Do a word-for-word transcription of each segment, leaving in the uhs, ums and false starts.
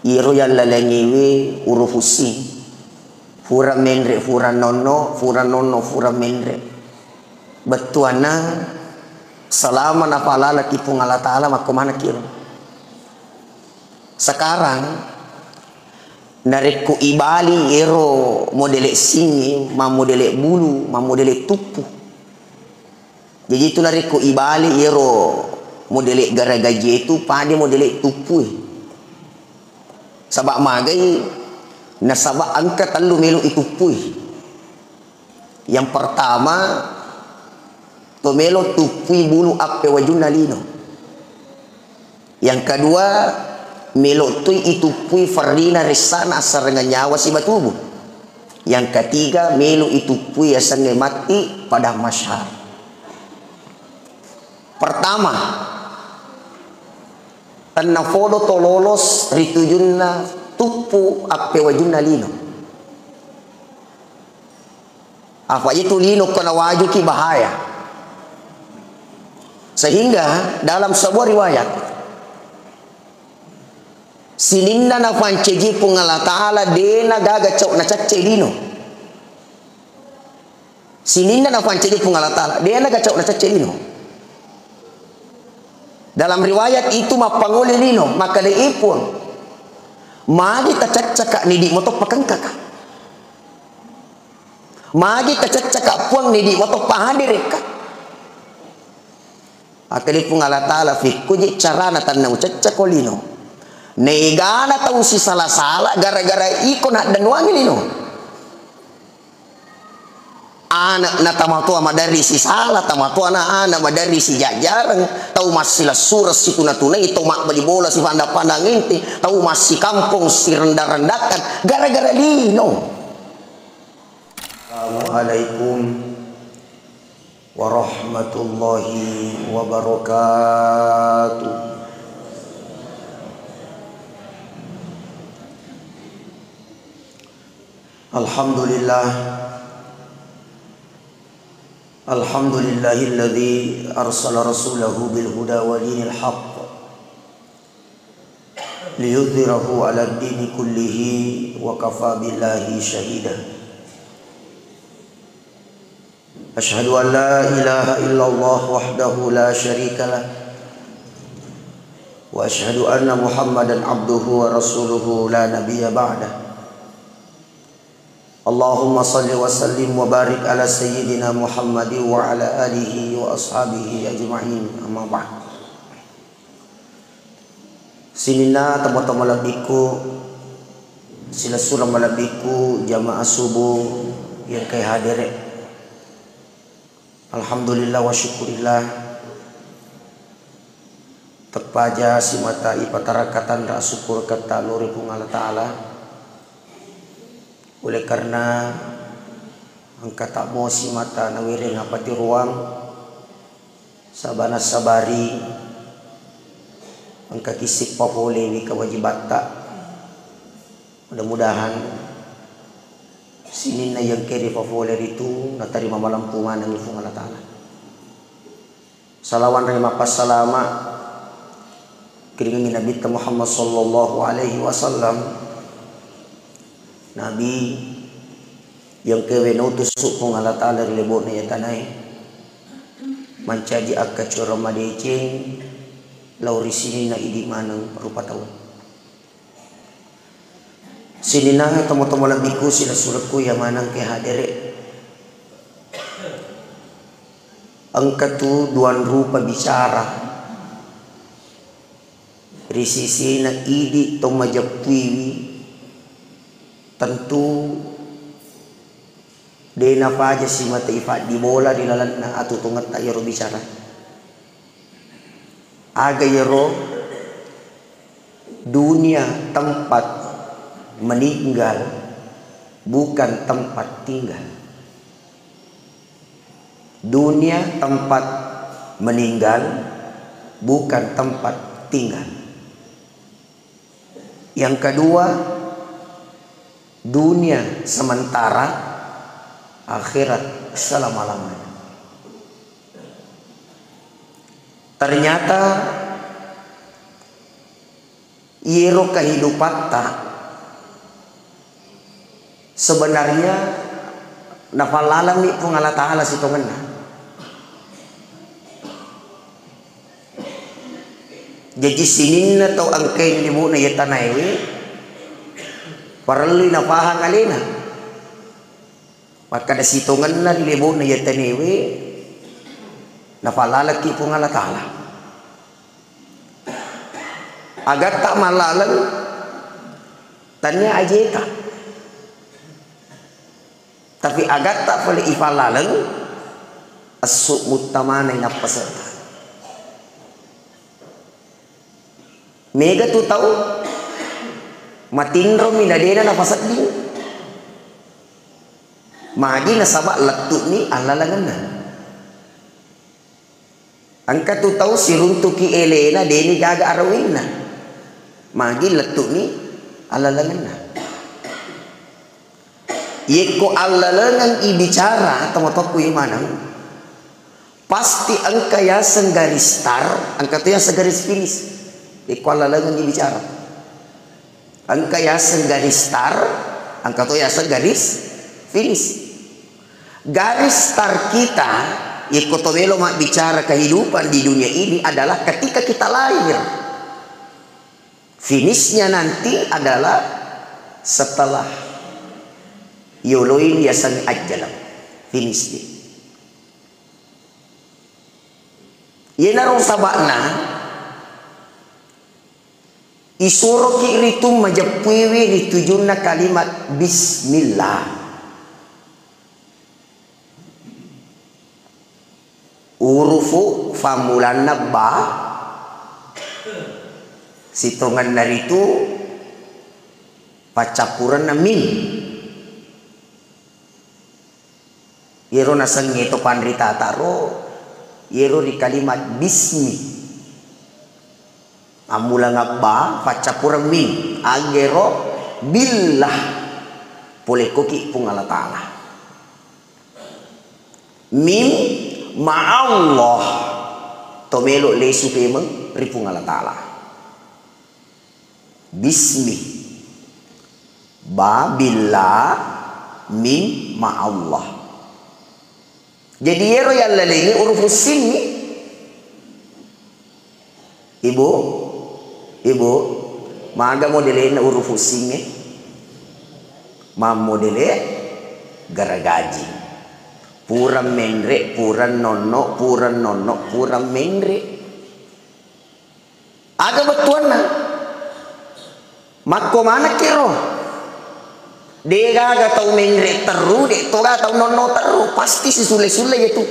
Iyaro yallalengiwi huruf sin. Fura menre, fura nonno, fura nonno, fura menre. Bettuanna salama nafalalaki Puang Allah Ta'ala makko manekiro. Sekarang, narekko ibali ero modele singi, mammodele bulu, mammodele tuppu. Jaji itu narekko ibali ero modele garagaji itu, pada modele tuppui. Saba magai, nasaba engka tellu melo ituppui. Yang pertama, to melo tuppui bulu appewajunna lino. Yang kedua, melo toi ituppui farrina ressana assarengan nyawa siba tubuh. Yang ketiga, melo ituppui yasengnge matti pada masyar. Pertama, tennafodo to lolos ritujunna tuppu appewajunna lino. Apa itu lino ko nawajuki bahaya. Sehingga dalam sebuah riwayat, sininna nafancaji Puang Allah Ta'ala dena gaga cau nacacce lino. Sininna nafancaji Puang Allah Ta'ala dena gaga cau nacacce lino. Dalam riwayat itu mappangoli lino, makkeda, "Ipun, magi tacaccaka nidi moto pakengkaka." Magi tacaccaka Puang nidi watoppa hadireka. Akkeda Puang Allah Ta'ala, fikkuji carana tanna ucaccako lino. Naegana tau sisala-sala gara-gara iko naddanuangi lino. Anak na tamatoa maderri sisala, tamatoa na anak maderri sijajjareng, tau massilessureng situna-tunai, tau mabbali bola sipandang-pandang inti, tau massikampong sirenda-rendakan gara-gara lino. Assalamualaikum warahmatullahi wabarakatuh. Alhamdulillah. Alhamdulillahilladzi arsala rasulahu bil huda wa dinil haqq. Liyudhhirahu 'alad dini kullihi wa kafa billahi syahida. Asyhadu an la ilaha illallah wahdahu la syarika lah. Wa asyhadu anna Muhammadan abduhu wa rasuluhu la nabiyya ba'dah. Allahumma salli wa sallim wa barik ala sayyidina Muhammadin wa ala alihi wa ashabihi ajma'in, amma ba'd. Sininna tomatoa malebbikku, silessureng malebbikku, jamaah subuh yang engkae hadere. Alhamdulillah wa syukurillah. Teppaja simata ipatarakka tanra asukkuruketta lao ri Puang Allah Ta'ala. Oleh karena engka tabmo simata nawereng apatiroang, saba nassabari engka kissippa folewi kewajibatta. Mudah-mudahan sininna yang engkae ripafole ritu natarima malempu maneng Puang Allah Ta'ala. Salawat ri mappassalama kiringengngi Nabitta Muhammad sallallahu alaihi wasallam. Nabi yang engkae nautusu Puang Allah Ta'ala ri lebo'na iya tanae, mancaji akkacoreng madeceng lao ri sininna idi maneng rupa tau. Sininna tomatoa malebbiku, silessurekku iya maneng engkae hadere. Engka tu duang rupa bicara ri sisina idi to majeppuiwi, tentu de nafaja simata ifaddi bola ri lalenna atutungetta iyaro bicara. Aga iyaro? Dunia tempat meninggal, bukan tempat tinggal. Dunia tempat meninggal, bukan tempat tinggal. Yang kedua, dunia sementara, akhirat selama-lamanya. Ternyata Iyero kehidupatta sebenarnya nafallalemmi Puang Allah Ta'ala sitongenna. Jaji sininna tau engkae ri lebo'na iya tanaewe, parellui nafahang alena. Makkeda sitongenna ri lebo'na iya tanaewe, nafallalekki Puang Allah Ta'ala. Agatta mallaleng, tania ajeta. Tapi agatta pale ifallaleng, essu muttamana inappaserta. Mega tu tau matinromi na dena napasedding. Magi nasaba lettu'ni allalengenna. Engka tu tau siruntuki elena deni gaga arawinna. Magi lettu'ni allalengenna. Yekko allalengeng ibicara, tomatoakku imaneng, pasti engka yaseng garis start, engka to yaseng garis finish. Yekko allalengeng ibicara, engka yaseng garis start, engka to yaseng garis finish. Garis start kita, yekko to melo mabbicara kehidupan di dunia ini adalah ketika kita lahir. Finishnya nanti adalah setelah yoloi yaseng ajjaleng. Finish di. Yenaro saba'na, isuroki ritu majeppuiwi ri tujunna kalimat bismillah. Urufu fammulanna ba, sitongenna ritu paccappurenna mim. Iyero nasengnge to panritata ro, iyero ri kalimat bismi. Ammulanga ba, faccappureng mim. Agero billah. Polekkoki Puang Allah Ta'ala. Mim ma'allah. To melo lesu pemeng ri Puang Allah Ta'ala. Bismi. Ba billah, mim ma'allah. Jadi iyero yallalengi urufus sinni. Ibu, ibu, maga modelenna urufus singnge? Mammodele garagaji. Pura menre, pura nonno, pura nonno, pura menre. Aga bettuanna? Makko manekki ro. Degaga tau menre terru, de toga tau nonno terru, pasti sisulle-sulle yetu.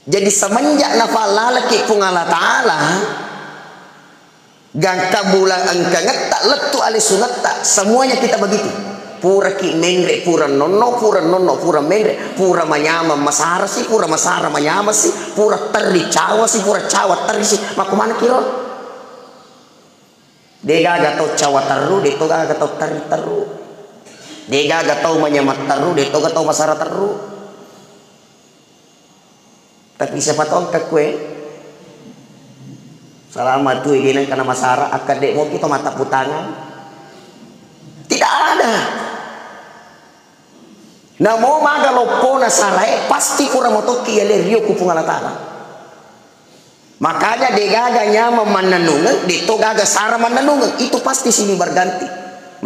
Jadi semenjak nafallalekki Puang Allah Ta'ala, gangka bulan engkangetta lettu alesungetta, semuanya kita begitu. Puraki menre, pura nonno, pura nonno, pura menre, pura manyameng masarasi, pura masara manyamengsi, pura terri cawasi, pura cawa terrisi. Makko manekki ro? Degaga tau cawa terru, de togaga tau terri terru. Degaga tau manyameng terru, de toga tau masara terru. Tapi siapa tahu engka kue salama tu, de nengka na masara, akka de moki to mata putangan. Tidak ada. Namo maga loppona sarae, pasti pura motokki yale rio ku Puang Allah Ta'ala. Makanya degaga nyameng mannennungeng, de togaga sara mannennungeng, itu pasti sini berganti.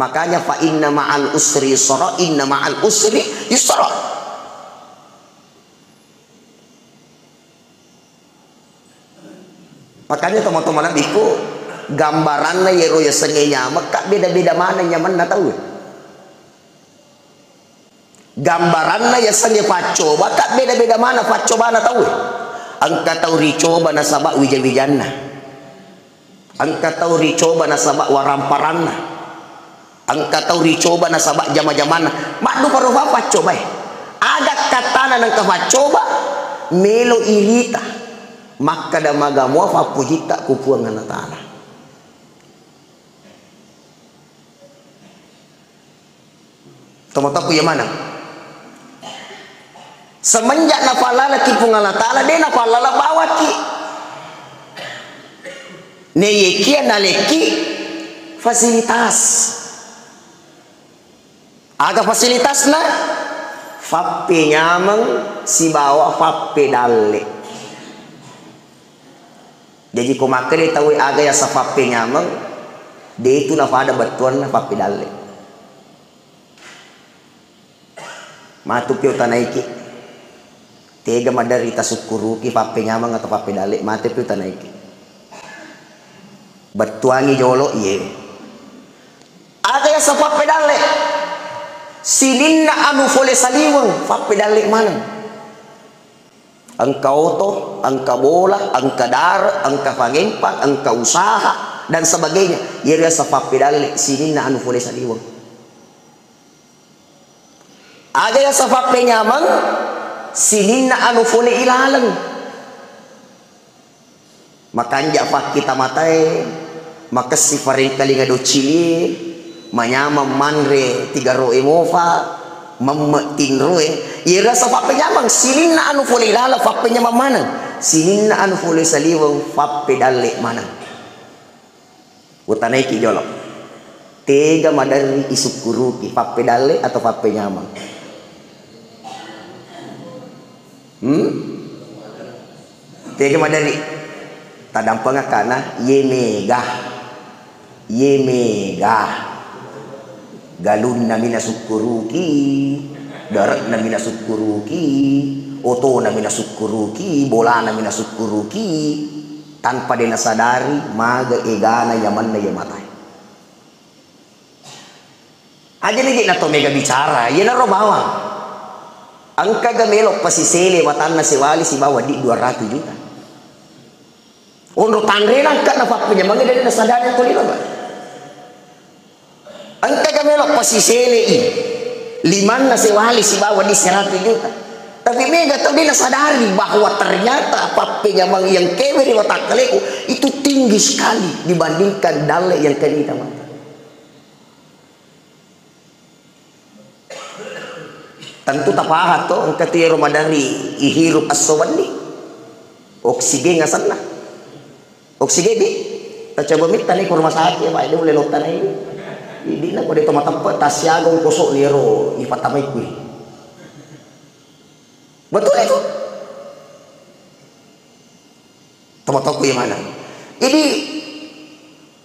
Makanya fa inna ma'al usri yusra, inna ma'al usri yusra. Makanya tomatoa malebbiku, gambaranna yero yasengnge nyameng, ka beda-beda maneng nyamenna tau. Gambaranna yasengnge paccoba, ka beda-beda maneng paccobana tau. Engka tau ricoba nasaba wija-wijanna. Engka tau ricoba nasaba waramparanna. Engka tau ricoba nasaba jama-jamanna. Maddupa rupa paccobae. Aga kattana nengka paccoba, melo irita. Makkada maga mua fappujitta ku Puang Allah Ta'ala. Tomatoakku iya maneng. Semenjak nafallalaki Puang Allah Ta'ala, de nafallala bawaki. Naekia nalekki fasilitas. Aga fasilitasna? Fappenyameng sibawa fappedalle. Jaji ko makkeda tauwe aga yaseng fappenyameng, de tu nafada bettuanna fappedalle. Matu pi utanaiki. Tega maderri tasukkuruki fappenyameng atau fappedalle, matu pi utanaiki. Bettuangi jolo, iye. Aga yaseng fappedalle? Sininna anu fole saliweng, fappedalle maneng. Engka oto, engka bola, engka dare, engka fangempang, engka usaha, dan sebagainya. Iyaro yaseng fappedalle, sininna anu fole saliweng. Aga yaseng fappenyameng? Sininna anu fole ilaleng. Makanja fakkita matae, makessi farengkalinga docilie, manyameng manre tigaroe mofa, memme tinroe. Iyaro yaseng fappenyameng, sininna anu fole ilaleng fappenyameng maneng, sininna anu fole saliweng fappedalle maneng. Utanaiki jolo. Tega maderri isukkuruki, fappedalle atau fappenyameng? Hmm? Tega maderri? Tadampeng akkana, ye mega. Ye mega. Galunna mi nasukkuruki, dare'na mi nasukkuruki, otona mi nasukkuruki, bolana mi nasukkuruki, tanpa de nasadari maga egana yamenna ye matae. Aja lagi na to mega bicara, iyanaro bawang. Engkaga melo pasisele watanna sewali sibawa di dua ratus juta. Onro tanrena engka na fappenyameng de nasadari tolino, Pak. Engkaga melo pasiselei limanna sewali sibawa di seratus juta. Tapi mega tau de nasadari bahwa ternyata fappenyameng yang kewe ri watakkaleku itu tinggi sekali dibandingkan dalle yang kenita mata. Tentu tapahang to, engka tu ero maderri ihirup esso wenni. Oksigen asenna. Oksigen di? Tacoba mitta ni ko rumah sakit, Pak, de ulle lotta ni. Idina ko de to mateppe, tassiaga ongkoso ni ero ipattamai kui. Betul itu. Tomatoku iya maneng. Jadi,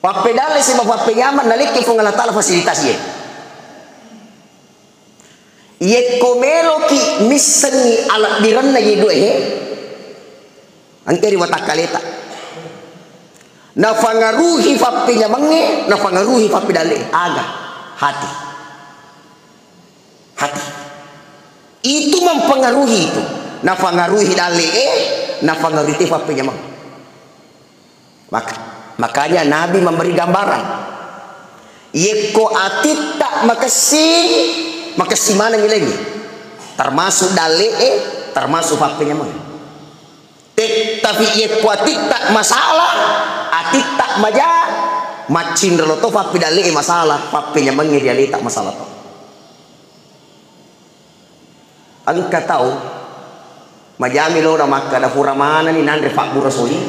pappedalle siba pappenyameng nalekki Puang Allah Ta'ala fasilitas iye. Yekko meloki missengngi alebbirenna ye dua he, engka ri watakkaleta. Nafangaruhi fappenyamengnge, nafangaruhi fappedalle. Aga? Hati. Hati. Itu mempengaruhi itu. Nafangaruhi dalle'e, nafangaruhi te fappenyameng. Mak-, makanya Nabi memberi gambaran. Yekko atitta makessing, makessing maneng ilaingnge. Termasuk dalle'e, termasuk fappenyameng. Te-, tapi yekko atitta masalah, atitta maja, maccinra lo to fappedalle'e masalah, fappenyamengnge ri aleta masalah to. Engka tau majami lona makkada, pura manenni nanre fabbura soli.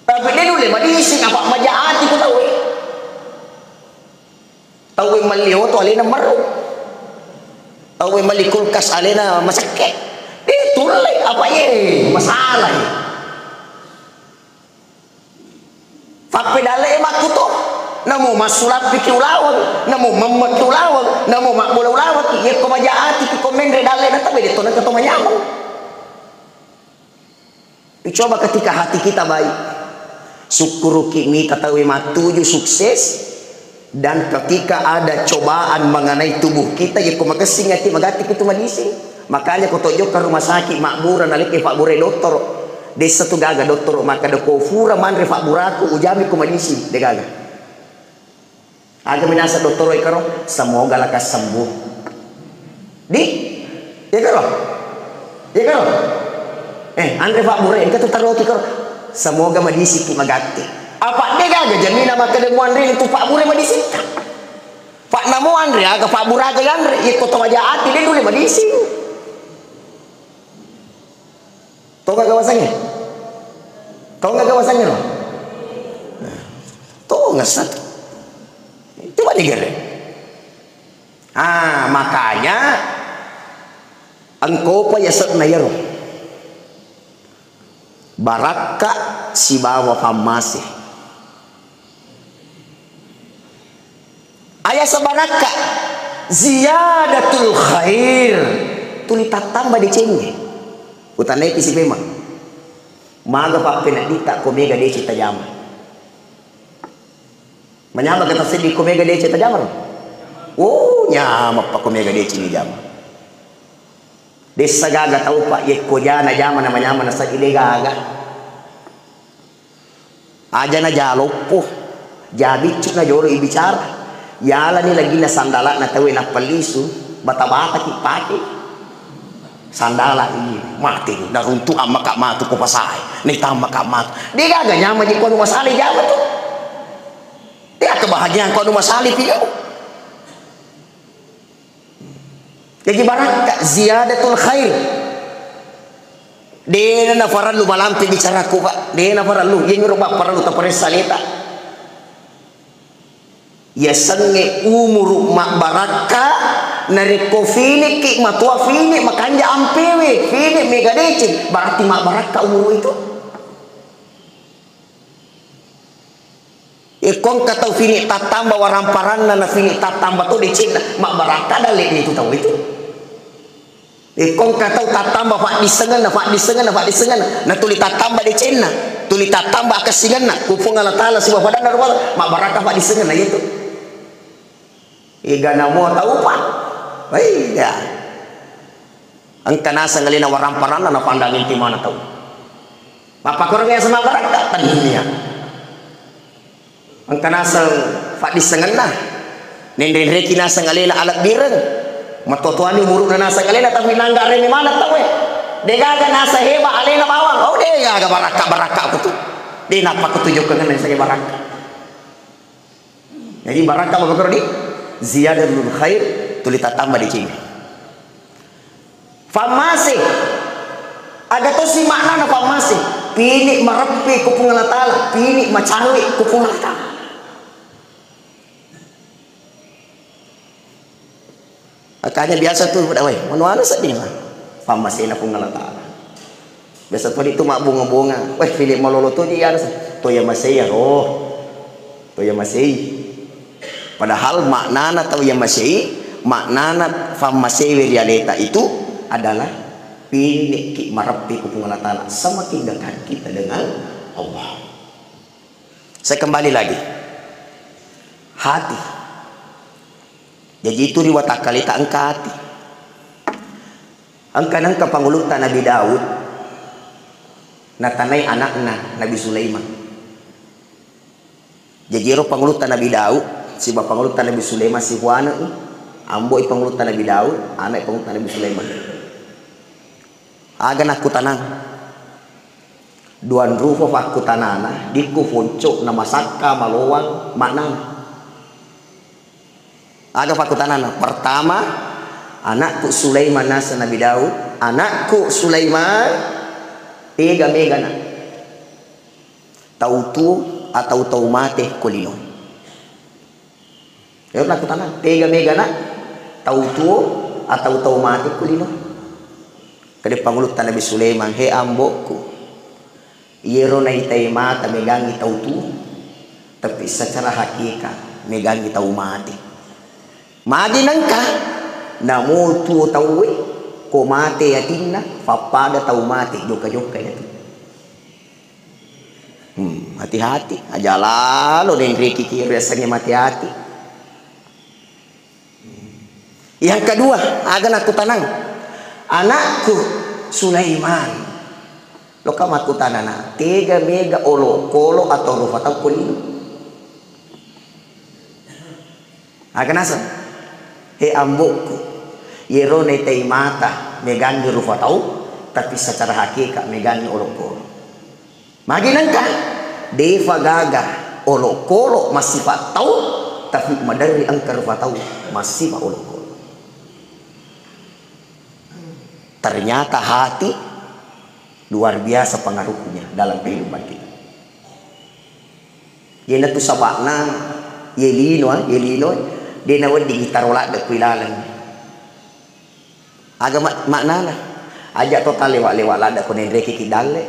Tapi de nulle madising, apa maja ati ko tauwe. Tauwe melli oto alena merru. Tauwe melli kulkas alena masekke. De tulle, apa ye masalah ye. Fappedalle'e makkuto. Namo massulappiki ulaweng, namo memmeki ulaweng, namo mabbola ulaweki. Yekko maja atiki ko menre dalle'na, tapi de to nengka to manyameng. Coba ketika hati kita baik, sukkuruki mita tauwe mattuju sukses, dan ketika ada cobaan mengenai tubuh kita, yekko makessing ati magatti kitu madising. Makanya ko to jokka rumah sakit mabbura nalekki fabbura dottoro, dessa tu gaga dottoro makkada ko fura manre fabburaku ujami ko madising, de gaga. Aga minasa dottoro ikaro, semoga lekas sembuh. Di? Iya karo? Iya karo? Eh, anre fabbura, engka tu taroki karo. Semoga madisiki magatti. Apa de gaga jamina makkeda muanre tu fabbura madising? Pak namo anre aga fabbura aga yanre, yekko to maja ati de nulle madising. Tongga gawasangnge? Tongga gawasangnge no? Oh, ngesat. Coba digere. Ah, makanya engkopa yase'na yero. Barakka sibawa fammase. Ayasa barakka, ziyadatul khair, tuli tattamba decengnge. Utanaiki sipemang. Maga pappeneddita ko mega deceng tajama. Manyameng kata seddi ko mega deceng tajama ro? Oh, nyameng pa ko mega deceng ni jama. Dessa gaga tau pa yekko jana jama na manyameng na seddi de gaga. Aja na jaloppo, jabiccu na jolo ibicara. Yalani lagi na sandala na tawe na pellisu, bata-bata ki pake. Sandala iya, mate ni, naruntu amma ka matu ko pasae, naitamma ka matu. De gaga nyameng ji ko anu masale jama tu. De kebahagiaan ko anu masale pi. Jaji barakka, ziyadatul khair. De na parellu malampe bicaraku, Pak. De na parellu. Iyengero, Pak, parellu taparessa aleta. Yasengnge umuru mabbarakka, narekko finikki matoa, finik makanja ampewe, finik mega deceng, berarti mabbarakka umuru itu. Ikko engka tau fini tattamba waramparanna, na fini tattamba to decenna, mabbarakka dalle'na itu tau itu. Ikko engka tau tattamba faddissengenna, faddissengenna, faddissengenna, na tuli tattamba decenna, tuli tattamba akessingenna, ku Puang Allah Taala sibawa padanna rupa, mabbarakka faddissengenna itu. Igana mua tau pa. Iya. Engka naseng alena waramparanna napandang inti mana tau. Mappakorang yaseng mabbarakka, tennia. Engka naseng faddissengenna. Nenre-nreki naseng alena alebbireng. Matoa-toani umuruna naseng alena, tapi nangga reme maneng tauwe. Degaga naseng heba alena bawang. Oh, degaga barakka-barakka kutu. De nappa kutu jokkengenna sage barakka. Jadi barakka makkoro di ziyadatul khair, tuli tattamba decengnge. Fammase. Aga tosi maknana fammase? Pini mareppe ku Puang Allah Taala, pini macawe ku Puang Allah Taala. Makanya biasa tu, weh, manu-anu sedding lah. Fammasena Puang Allah Taala. Biasa tuli tu mabbonga-bonga. Weh, fili malolo tu ji anu, to iya masei ya roh. To iya masei. Padahal maknana tau iya masei, maknana fammasei we ri aleta itu adalah piniki mareppe ku Puang Allah Taala. Semakin dekat kita dengan Allah. Saya kembali lagi. Hati. Jaji itu ri watakkaleta engka ati. Engka nengka pangulutta Nabi Daud, natanai anakna Nabi Sulaiman. Jaji ero pangulutta Nabi Daud, siba pangulutta Nabi Sulaiman sihuane'i, amboi pangulutta Nabi Daud, anai pangulutta Nabi Sulaiman. Aga nakkutanang? Duanrufa fakkutanana, dikku fonco na masakka malowang maknana. Aga fakkutanana? Pertama, anakku Sulaiman naseng Nabi Daud, anakku Sulaiman, tega megana tau tuo atau tau mate ko lino? Ero nakkutanang, tega megana tau tuo atau tau mate ko lino? Kede pangulutta Nabi Sulaiman, he ambokku, iyero naitai mata megangngi tau tuo, tapi secara hakikat megangngi tau mate. Magi nengka? Namo tuo tauwe, ko mate atinna, pappada tau mate, jokka-jokka iyatu. Hmm, hati-hati, aja lalo nenreki ki riasengnge mati-hati. Yang kedua, aga nakkutanang? Anakku Sulaiman. Loka makkutanana, tega mega olokolo atau rufa tau ko lino? Aga naseng? He ambokku, iyero naitai mata megangngi rufa tau, tapi secara hakikat megangngi olokolo. Magi nengka? Defa gaga olokolo massifa tau, tapi maderri engka rufa tau massifa olokolo. Ternyata hati luar biasa pengaruhnya dalam kehidupan kita. Iyanatu saba'na, iye lino, ah, iye lino, de' nawedding itaro ladde' ku ilaleng. Aga ma-, maknana? Aja' to talewa-lewa ladde' ko nenreki ki dalle'.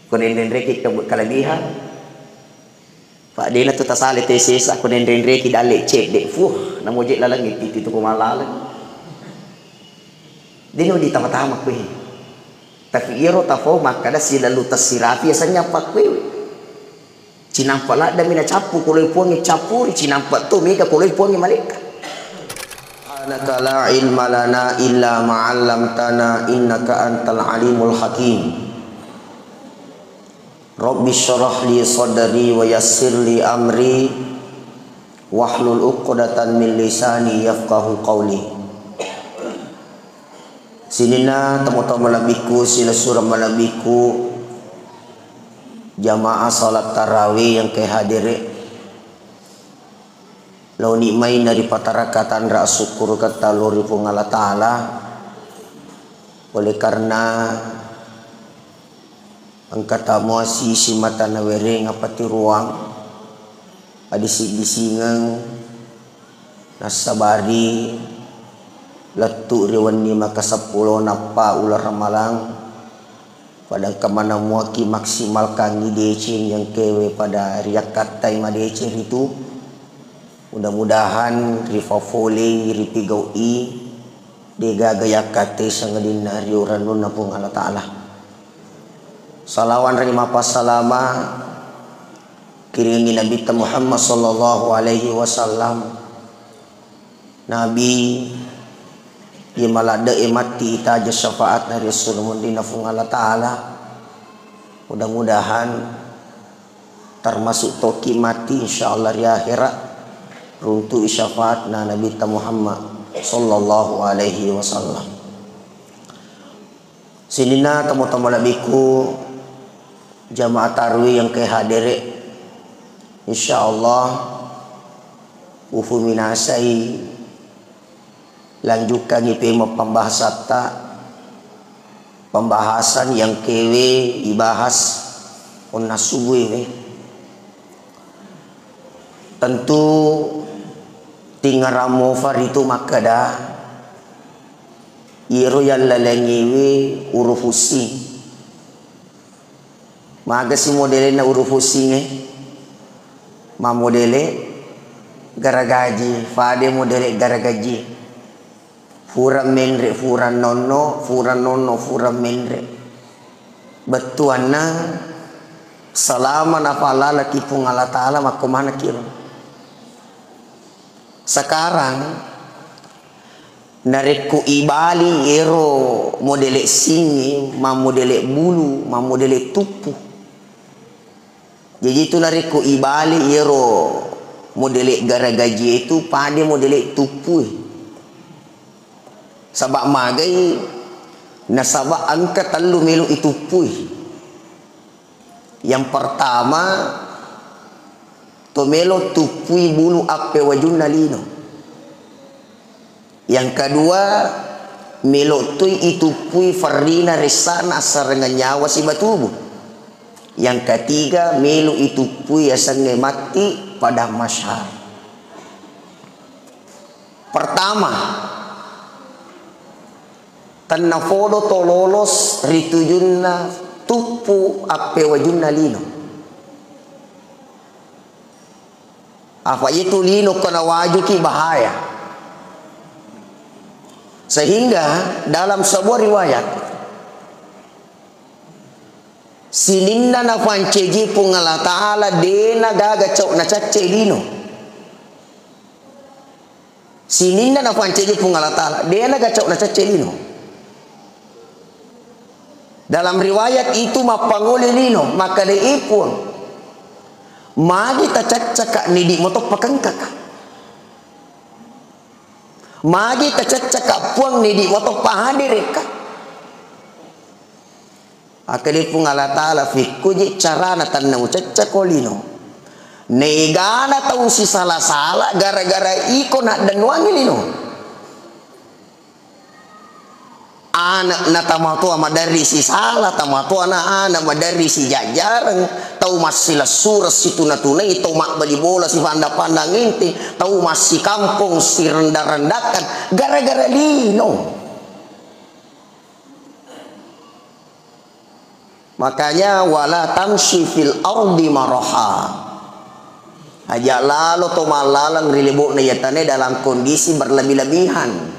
Ko nenreki ke-, kelebihan. Fa' de' natu tasale te sesa ko nenreki dalle' cedde'. Fuh, namo je' laleng itti tu ko malaleng. De' nawedding tama-tama kuwi. Tapi iyaro tafau makkada silalu tessirapi yasengnge appakkuewe. Cinampa' ladde'mi nacappu, ko loi Puangnge cappuri, cinampa' to mega ko loi Puangnge malekka. Subhanaka la ilma lana illa ma 'allamtana innaka antal alimul hakim. Rabbi syrah li sadri wa yassir li amri wahlul 'uqdatan min lisani yafqahu qawli. Sininna tomatoa malebbiku, silessureng malebbiku, jamaah salat tarawih yang ke hadiri. Laoni mai naripatarakka tanra asukkuruketta lao ri Puang Allah Ta'ala, oleh karena engka tamuasisi mata nawereng apatiruang, adisi-disingeng, nassabari lettu ri wenni makaseppulo nappa uleng Ramalang, pada engka manamuaki maksimalkangngi deceng yang kewe pada riakkattai madeceng ritu. Mudah-mudahan rifaffolei, ripigau'i, degaga yakkatte sangadinna riurennunna Puang Allah Ta'ala. Salawat ri mappasalama kiringengngi Nabitta Muhammad sallallahu alaihi wasallam. Nabi, iye maladde'e matti itaja syafaatna ri esso munrinna Puang Allah Ta'ala. Mudah-mudahan termasuk toki matti, insyaallah, ri akhera runtu'i syafaatna Nabitta Muhammad sallallahu alaihi wasallam. Sininna tomatoa malebbiku, jamaah tarwih yang ke hadere, insyaallah ufuminasai lanjukkangngi pemeng pembahasatta, pembahasan yang kewe ibahas onna subuh ini. Tentu tingerang mofa ritu makkeda, iyero yallalengiwi urufu sin. Magasi modelenna urufu singnge? Mammodele garagaji, fade modele garagaji. Furang menre, furang nonno, furang nonno, furang menre. Bettuanna salama nafalalaki Puang Allah Ta'ala makko manekiro. Sekarang, narekko ibali ero modele singnge, mammodele bulu, mammodele tuppu. Jaji itu narekko ibali ero modele garagaji itu pade modele tuppue. Saba magai, nasaba engka tellu melo ituppui. Yang pertama, to melo tuppui bulu appewajunna lino. Yang kedua, melo toi ituppui ferrina ressana assarengnge nyawa siba tubuh. Yang ketiga, melo ituppui yasengnge matti pada masyar. Pertama, tennafodo to lolos ri tujunna tuppu appewajunna lino. Apa itu lino kena wajuki bahaya. Sehingga dalam sebuah riwayat, sininna nafanceji Puang Allah Ta'ala dena gaga cau nacacce lino. Sininna nafanceji Puang Allah Ta'ala, dena gacau nacacce lino. Dalam riwayat itu mappangole lino, makkeda, "E Puang, magi tacaccaka nidi matoppa kengkaka? Magi tacaccaka Puang nidi matoppa haderekka?" Akkeda Puang Allah Ta'ala, "Fikkuji carana tenna ucacca ko lino. Naegana tau sisala-sala gara-gara iko naddennuangi lino. Ana'na tamatoa maderri sisala, tamatoana ana' maderri sijajjareng, tau massilessureng situna-tunai, tau mabbali bola sipandang-pandang ente, tau massikampong sirenda-rendakan, gara-gara lino. Makanya, "Wala tamshi fil ardi maraha." Aja lalo to mallaleng ri lebo'na iya tanae dalam kondisi berlebih-lebihan.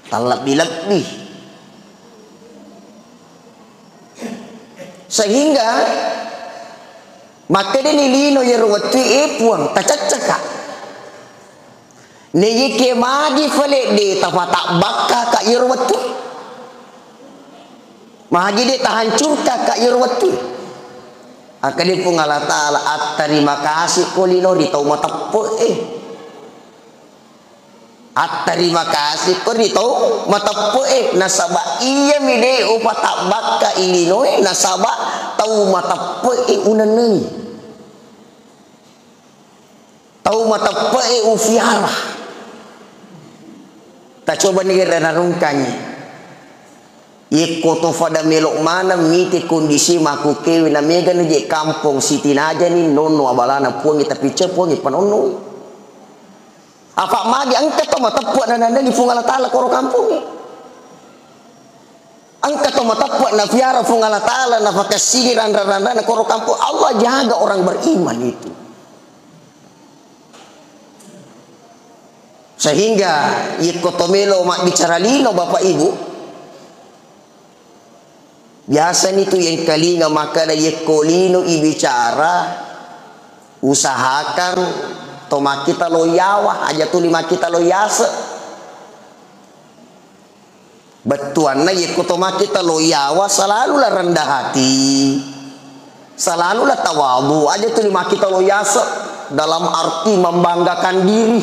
Tallebbi-lebbi. Sehingga makkedani lino iyaro wettue, "E Puang, tacaccaka." Naiyakiya magi fale de' tapatabbakka ka iyaro wettu? Magi de' tahancurka ka iyaro wettu? Akkeda Puang Allah Ta'ala, "Attarima kasih ko lino ri tau mateppe'e. Attarima kasih ko ri tau mateppe'e, nasaba iyami de' upatabbakka i linoe, nasaba tau mateppe'e unennengi." Tau mateppe'e ufiara. Tacobani renarungkangngi. Yekko to fada melo maneng mite kondisi makkukkewe na mega na je kampong sitinajani nonno abalana Puangnge, tapi ce Puangnge panonno. Apa magi engka to mateppe nanandangi Puang Allah Ta'ala koro kampongnge. Engka to mateppe nafiara Puang Allah Ta'ala, nafakassingi ranra-ranrana koro kampong. Allah jaga orang beriman itu. Sehingga yekko to melo mabbicara lino, Bapak Ibu, biasani tu yengkalinga makkeda yekko lino ibicara, usahakan to makkita lo yawa, aja tuli makkita lo yase. Bettuanna yekko to makkita lo yawa, selalulah rendah hati, selalulah tawadu, aja tuli makkita lo yase dalam arti membanggakan diri.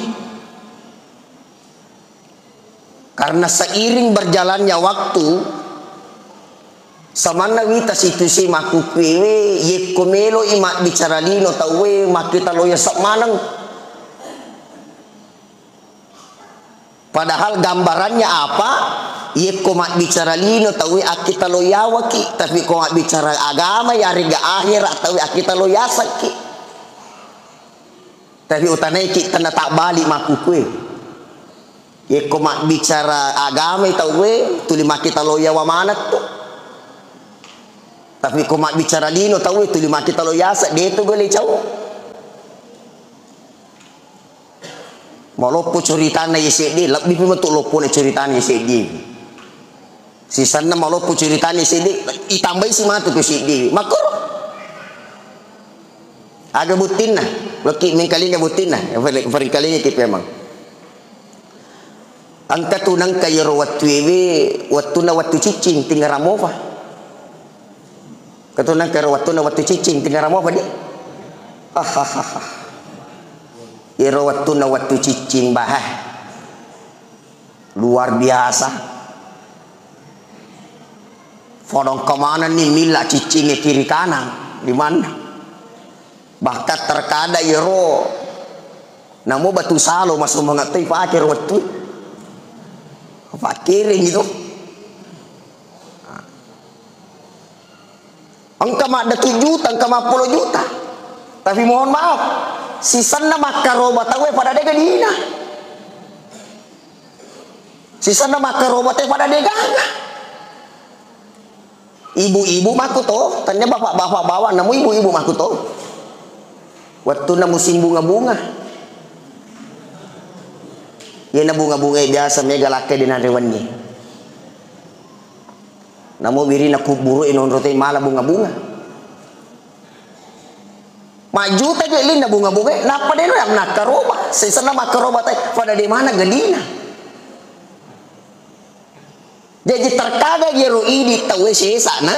Karena seiring berjalannya waktu, samanna wita situsi makkukkuewe, yekko meloi mabbicara lino tauwe, makkita lo yase maneng. Padahal gambarannya apa? Yekko mabbicara lino tauwe akkita lo yawaki, tapi ko mabbicara agama yarega akhera tauwe akkita lo yasakki. Tapi utanaiki tenna tabbali makkukue. Yekko mabbicara agama tauwe tuli makkita lo yawa manettu. Tapi ko mabbicara lino tauwe tuli makkita lo yasa, detu gole cau. Maloppo curitanna ye seddi, lebbipi metu loppona curitanna ye seddi. Sisenna maloppo curitanna ye seddi, itambai si matu ko seddi. Makkoro. Aga buttinna? Lokki mengkalinga buttinna. Pari-, parikalinga ki memang. Engka tu nengka yero wettuewe, wettunna wettu ciccing, tingerang mopa. Engka tu nengka yero wettunna wettu ciccing, tingerang mopa di? Hahaha. Yero wettunna wettu ciccing, bah. Luar biasa. Fodong kemanenni milla ciccingnge kiri kanan, di mana? Bahkan terkadang yero namo batu salo masuk mengetai pakai wettu. Pakiring itu. Engka maddatu juta, engka mappulo juta. Tapi mohon maaf, sisenna makkaroba tauwe pada de gadina. Sisenna makkaroba te pada de gaga. Ibu-ibu makku to, tanya bapak-bapak bawang, namu ibu-ibu makku to. Wettunna musim bunga-bunga. Yena bunga-bunga biasa mega lakkai di nanre wenni. Namo wirina kubburu e nonro te mala bunga-bunga. Majjuta je linna bunga-bunga, nappa deno yang nakkaroba, sesena makkaroba tai, pada de mana gadina. Jadi terkadang yero idi tauwe sesana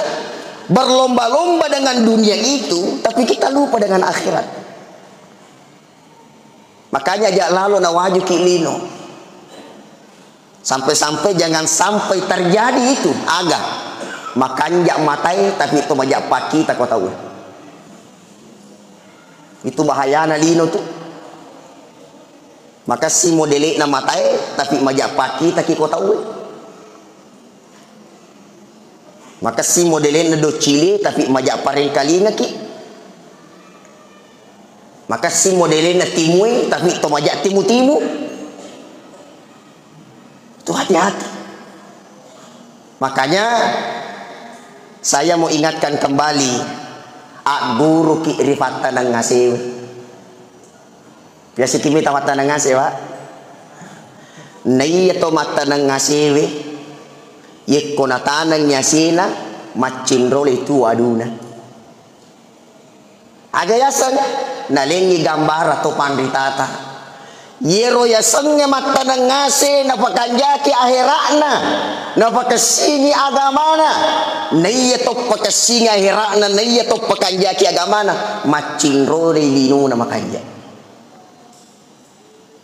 berlomba-lomba dengan dunia itu, tapi kita lupa dengan akhirat. Makanya aja lalo nawajuki lino. Sampai-sampai jangan sampai terjadi itu. Aga? Makanja matae tapi to maja pakkita ko tauwe. Itu bahayana lino tu. Makassi modelekna matae tapi maja pakkita ki ko tauwe. Makessing modelenna doccilie, tapi maja parengkalingaki. Makessing modelenna timue, tapi to maja timu-timu. Itu hati-hati. Makanya, saya mau ingatkan kembali, agguruki ri pattaneng asewe. Biasa kimi ta mattaneng ase, Pak. Naiya to mattaneng asewe, yekko natanengngi asena, maccinrolai tuo aduna. Aga yaseng? Nalengngi gambara to panritata. Yero yasengnge mattaneng ase napakanjaki ahera'na, napakessingi agamana. Naiya to pakessingi ahera'na, naiya to pakanjaki agamana, maccinrolai linona makanja.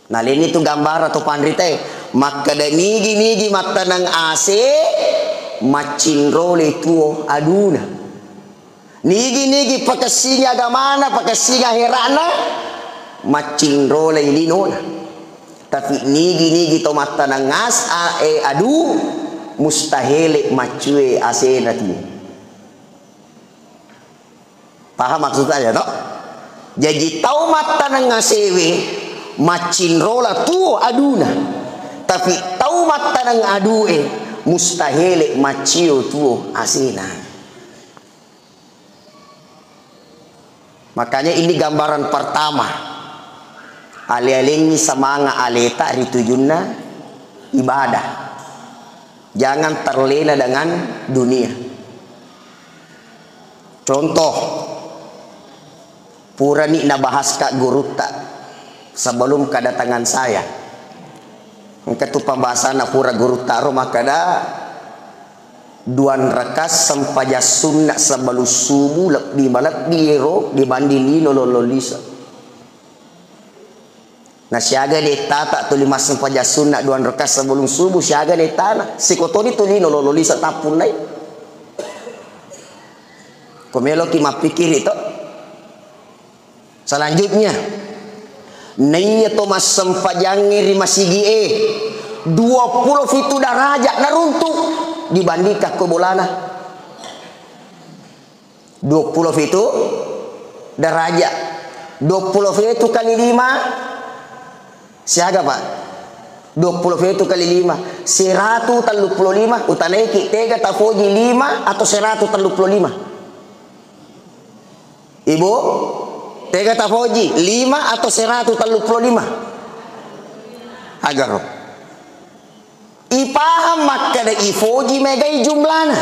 Nalenni tu gambara to panritae, makkeda nigi-nigi mattaneng ase, maccinrolai tuo aduna. Nigi-nigi pakessingi agamana, pakessingi ahera'na, maccinrolai linona. Tapi nigi-nigi to mattaneng as-, a-, e, adu, mustahele maccue asena tuo. Paham maksud saya, toh? Jaji, tau mattaneng asewe, maccinrola tuo aduna. Tapi tau mattaneng adue, mustahele maccio tuo asena. Makanya, ini gambaran pertama. Ale-alengngi semanga aleta ri tujunna ibadah. Jangan terlena dengan dunia. Contoh, purani nabahaska gurutta sebelum kedatangan saya. Engka tu pembahasanna pura gurutta ro makkeda, dua rakaat sempajang sunna sebelum subuh lebbi malebbi ero dibanding lino lollo lisa. Na siaga dettata tuli massempajang sunna dua rakaat sebelum subuh, siaga dettana. Sikotoni tuli no lolo lisa tappunnai. Ko meloki mappikiri to. Selanjutnya, naiya to massempajangnge ri masigie, dua pulo fitu daraja naruntu dibandingkan ko bolana. Dua pulo fitu daraja. Dua pulo fitu kali lima, siaga, Pak? Dua pulo fitu kali lima, seratu tellu pulo lima. Utanaiki, tega tafoji, lima atau seratu tellu pulo lima? Ibu, tega tafoji, lima atau seratu tellu pulo lima? Agaro. Ipahang makkeda ifoji megai jumlana,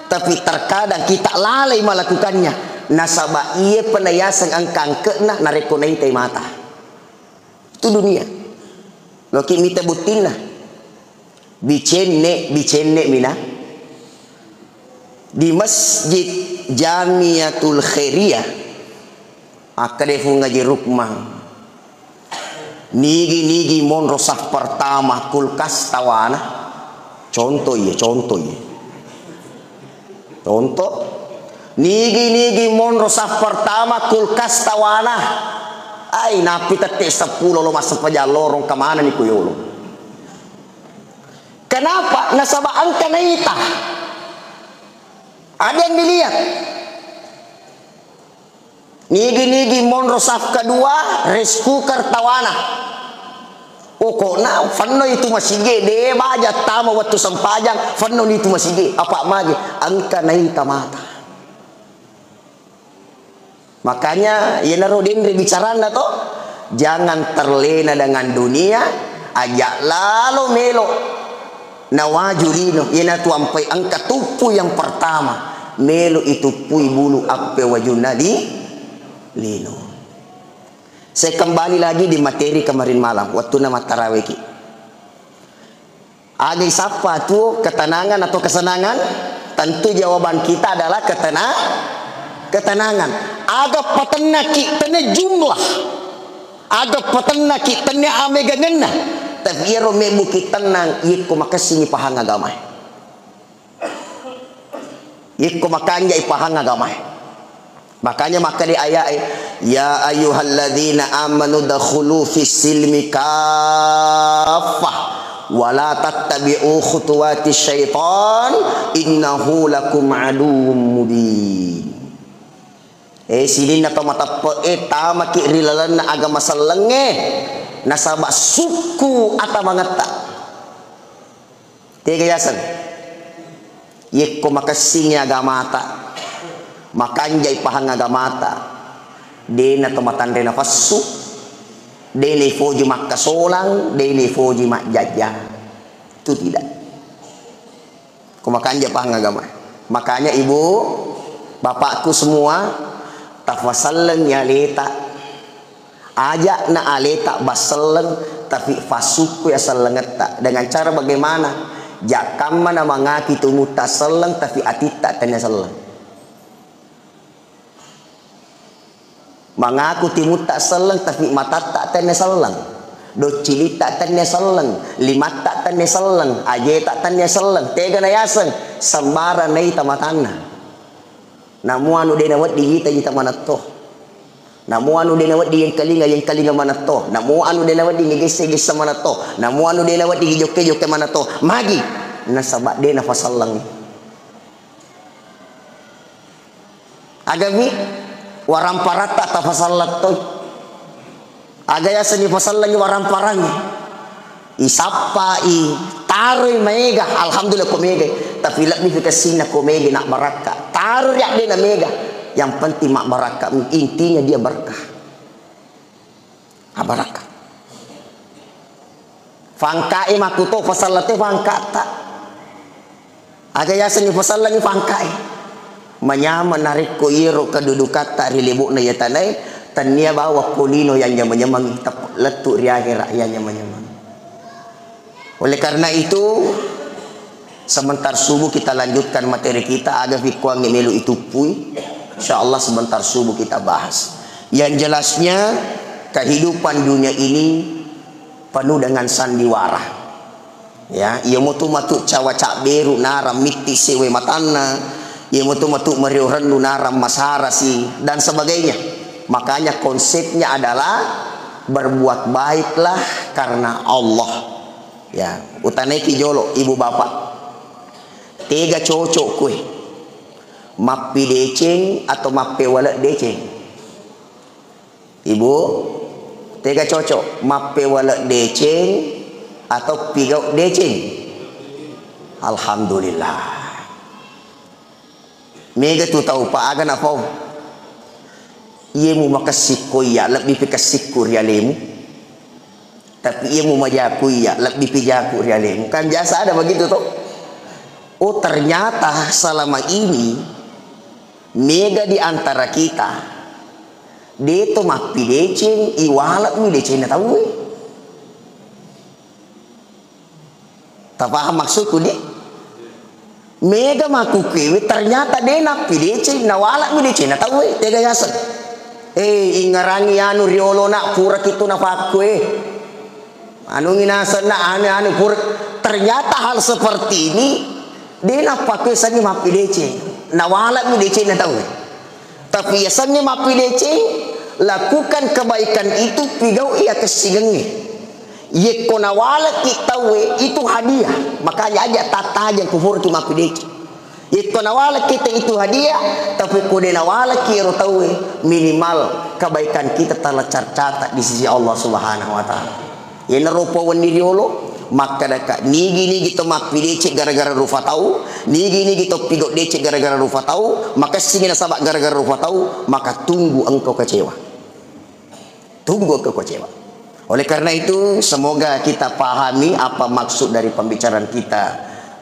tapi terkadang kita lalai melakukannya, nasaba iye pena yaseng engka angke'na narekko naitai mata. Itu dunia. Loki mita buttinna. Bicenne, bicenne mina. Di Masjid Jamiatul Khairiyah, akkeda Fung Haji Rukma, nigi-nigi monro saf pertama kulkas tawana. Contoh iye, contoh iye. Contoh, nigi-nigi monro saf pertama kulkas tawana. Ai, nappi tette seppulo lo massempajang lorong, kemanani ku yolo. Kenapa? Nasaba engka naita. Ada yang dilihat. Nigi-nigi monro saf kedua, rice cooker tawana. Okona, fenno itu masige, de baja tama wettu sempajang, fenno itu masige. Apa magi? Engka naita mata. Makanya, iyanaro denre bicaranna to, jangan terlena dengan dunia, aja lalo melo nawaju lino, iyanatu ampai engka tuppu yang pertama, melo ituppui bulu appe wajunna li-, lino. Saya kembali lagi di materi kemarin malam, waktu nama taraweki. Aga isappa tuo ketenangan atau kesenangan? Tentu jawaban kita adalah ketena-, ketenangan. Aga patennaki tenne jumlah. Aga patennaki tenne amegangenna. Tapi iyaro mebbuki tenang, yekko makessingi pahang agamae. Yekko makanjai pahang agamae. Makanya makkeda aya'e, "Ya ayyuhalladzina amanu dakhulu fis silmi kaffah." Wala tattabi'u khutuwati syaitan, innahu lakum aduwwum mubin. Eh, sininna to mateppe'e, tamaki ri lalenna agama sellengnge, nasaba sukku atamangetta. Tega yaseng? Yekko makessingi agamata, makanjai pahang agamata, dena to matanre nafassu, dena ifoji makkasolang, dena ifoji majjajja. Itu tidak. Ko makanja pahang agama. Makanya ibu, bapakku semua, tafasallengi aleta. Aja na aleta basselleng, tapi fasukku ya sellengetta. Dengan cara bagaimana? Jakkamma na mangaki tumutta selleng, tapi atitta tenne selleng. Mangaku timutta selleng, tapi matatta tenne selleng. Doccilitta tenne selleng, limatta tenne selleng, ajeta tenne selleng. Tega na yaseng, sembarang naita matanna. Namu anu de nawedding ita-ita manetto. Namu anu de nawedding yengkalinga, yengkalinga manetto. Namu anu de nawedding igesse, gessa manetto. Namu anu de nawedding ijokke, jokke manetto. Magi? Nasaba de nafaselleng. Agami waramparatta tafasallettoi. Aga yaseng ifasallengi waramparangnge? Isappai, taroi maega, alhamdulillah ko mega. Tapi lebbi fi kessinna ko mega na barakka. Taro ri addena mega. Yang penting mabbarakka, intinya dia berkah. Abarakka. Fangkae makkuto fasallette fangkata. Aga yaseng ifasallengi fangkae. Manyameng narekko iyaro kedudukatta ri lebo'na iya tanae, tennia bawang ko lino yang nyameng-nyameng, tep-, lettu ri akhirat yang nyameng-nyameng. Oleh karena itu, sebentar subuh kita lanjutkan materi kita, aga fikkuangnge melu ituppui. Insya Allah sebentar subuh kita bahas. Yang jelasnya, kehidupan dunia ini penuh dengan sandiwara. Ya, iya mutu matu cawa cabberu narang mitti sewe matanna, iya mutu matu mario rennu narang masarasi, dan sebagainya. Makanya konsepnya adalah berbuat baiklah karena Allah. Ya, utanaiki jolo ibu bapak. Tega cocok kue? Mappideceng atau mappewale deceng? Ibu, tega cocok? Mappewale deceng atau pigau deceng? Alhamdulillah. Mega tu tau pa aga napau. Iye mu makessikko iya, lebbi pi kessikku ri alemu. Tapi iye mu majaku iya, lebbi pi jaku ri alemu. Kan biasa ada begitu toh. Oh, ternyata selama ini mega di antara kita deto mappideceng, iwale'mi decenna tauwe. Tapahang maksudku, di? Mega makkukkuewe, ternyata de nappideceng, nawala'mi decenna tauwe, tega yaseng. Eh, ingarangi anu riolona, pura kitu napakkue. Anungi nasenna, anu, anu, pura. Ternyata hal seperti ini, de napakkue senni mappideceng. Nawala'mi decenna tauwe. Tapi yasengnge mappideceng, lakukan kebaikan itu, pigau'i akessingengnge. Yekko nawalekki tauwe, itu hadiah. Makanya aja tattajeng kufurki mappideceng. Yekko nawalekki te itu hadiah, tapi ko de nawalekki ero tauwe, minimal kebaikan kita telah tercatat di sisi Allah Subhanahu wa Ta'ala. Yenaro upau wenni riolo, makkedaka, nigi-nigi to mappideceng gara-gara rufa tau, nigi-nigi to pigau deceng gara-gara rufa tau, makessingi nasaba gara-gara rufa tau, maka tunggu engkau kecewa. Tunggu engkau kecewa. Oleh karena itu, semoga kita pahami apa maksud dari pembicaraan kita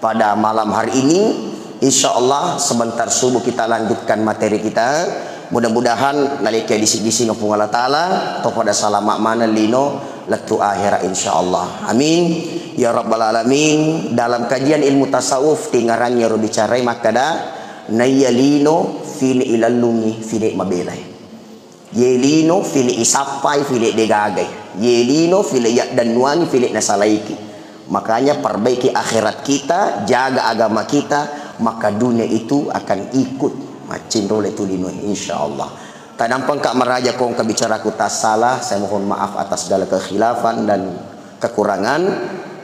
pada malam hari ini. Insya Allah, sebentar subuh kita lanjutkan materi kita. Mudah-mudahan nalekki disi-disi Puang Allah Ta'ala, to pada salama maneng lino lettu akhirat, insya Allah. Amin. Ya Rabbal Alamin. Dalam kajian ilmu tasawuf, tingarangi ro bicarai makkada, naiya lino fini ilallungi fini mabelai. Ye lino file isappai, file degagai. Ye lino file yaddannuangi, file nasalaiki. Makanya perbaiki akhirat kita, jaga agama kita, maka dunia itu akan ikut maccinrole tu lino, insya Allah. Tadampa engka maraja ko engka bicaraku tassala, saya mohon maaf atas segala kekhilafan dan kekurangan.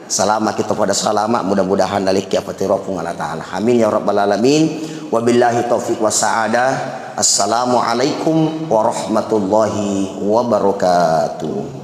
Salama kita pada salama, mudah-mudahan nalekki apa tiro Puang Allah Ta'ala. Amin ya rabbal alamin. Wabillahi taufiq wa sa'adah. Assalamualaikum warahmatullahi wabarakatuh.